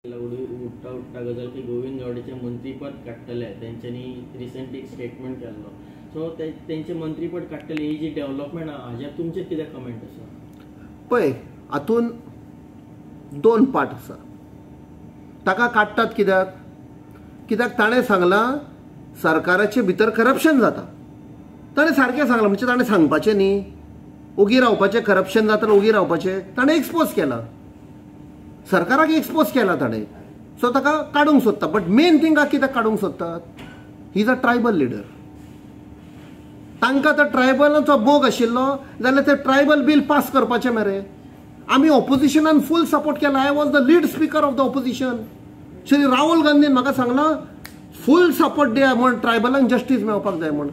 उडटा उडटा गजाल की गोविंद गावडेचें मंत्रीपद काडटले, तेंच्यांनी रिसंटली एक स्टेटमेंट केल्लो. सो तेंचें मंत्रीपद काडटले ही जी डेव्हलपमेंट आहा हाजेर तुमचें कितें कमेंट आसा? पळय, हातून दोन पार्ट आसा. ताका काडटात कित्याक? कित्याक ताणें सांगलां सरकाराचे भितर करप्शन जाता. ताणें सारकें सांगलां, म्हणजे ताणें सांगपाचें न्ही, ओगी रावपाचें, करप्शन जाता ओगी रावपाचें. ताणें एक्सपोज केलां, सरकाराक एक्सपोज केला ताणें. सो ताका काडूंक सोदता. बट मेन थिंग कित्याक काडूंक सोदतात? He is a tribal leader. तांकां तर ट्रायबलांचो मोग आशिल्लो जाल्यार ते ट्रायबल बील पास करपाचें मरे. आमी ऑपोजिशनान फूल सपोर्ट केला. I was the lead speaker of the opposition. Shri Rahul गांधीन म्हाका सांगलां फूल सपोर्ट दिया म्हण, ट्रायबलांक जस्टीस मेळपाक जाय म्हण.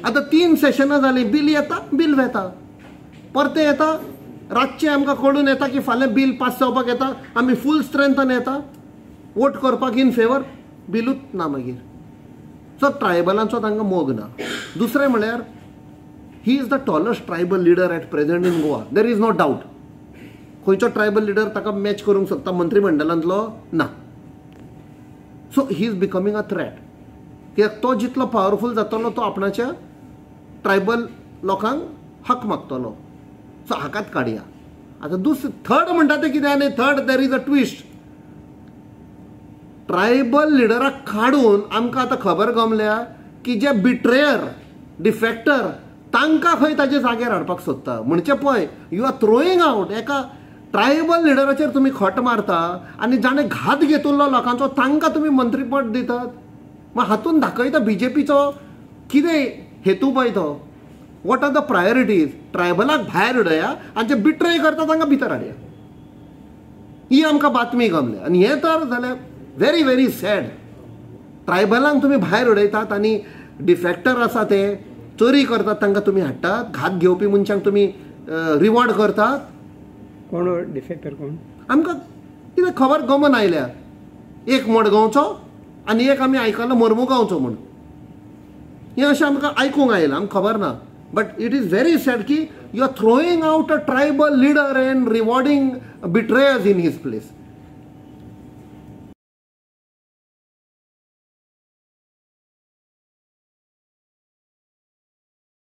आतां 3 सेशनां जालीं, बील येता बील वेता, परतें येता, रातचें आमकां कळून येता की फाल्यां बील पास जावपाक येता, आमी फूल स्ट्रेंथान येता वोट करपाक इन फेवर, बिलूच ना मागीर. सो ट्रायबलांचो तांकां मोग ना. दुसरें म्हळ्यार he is the tallest tribal leader at present in Goa, there is no doubt. खंयचो ट्रायबल लिडर ताका मॅच करूंक शकता मंत्रीमंडळांतलो ना. So he is becoming a threat. कित्याक तो जितलो पावरफूल जातलो तो आपणाच्या ट्रायबल लोकांक हक मागतलो. सो हाकाच काडया. आतां दुसरें थर्ड म्हणटा तें कितें? आनी third there is a twist. Tribal लिडराक काडून आमकां आतां खबर गमल्या की जे बिट्रेयर डिफेक्टर तांकां खंय ताजे जाग्यार हाडपाक सोदता. म्हणचे पळय, you are throwing out एका ट्रायबल लिडराचेर तुमी खट मारता आनी जाणें घात घेतिल्लो लोकांचो तांकां तुमी मंत्रीपद दितात. मागीर हातून दाखयता बीजेपीचो कितें हेतू पळय तो. What are the priorities? ट्रायबलाक भायर उडया आनी जे बिट्रे करता तांकां भितर हाडया. ही आमकां बातमी गमल्या. आनी हें तर जाल्यार व्हेरी व्हेरी सॅड. ट्रायबलांक तुमी भायर उडयतात आनी डिफेक्टर आसा ते चोरी करतात तांकां तुमी हाडटात, घात घेवपी मनशांक तुमी रिवॉर्ड करतात. कोण डिफेक्टर? कोण? आमकां कितें खबर गमन आयल्या. एक मडगांवचो आनी एक आमी आयकलां मोर्मुगांवचो म्हूण. हें अशें आमकां आयकूंक आयलां, आमकां खबर ना. But it is very sad की you are throwing out a tribal leader and rewarding betrayers in his place.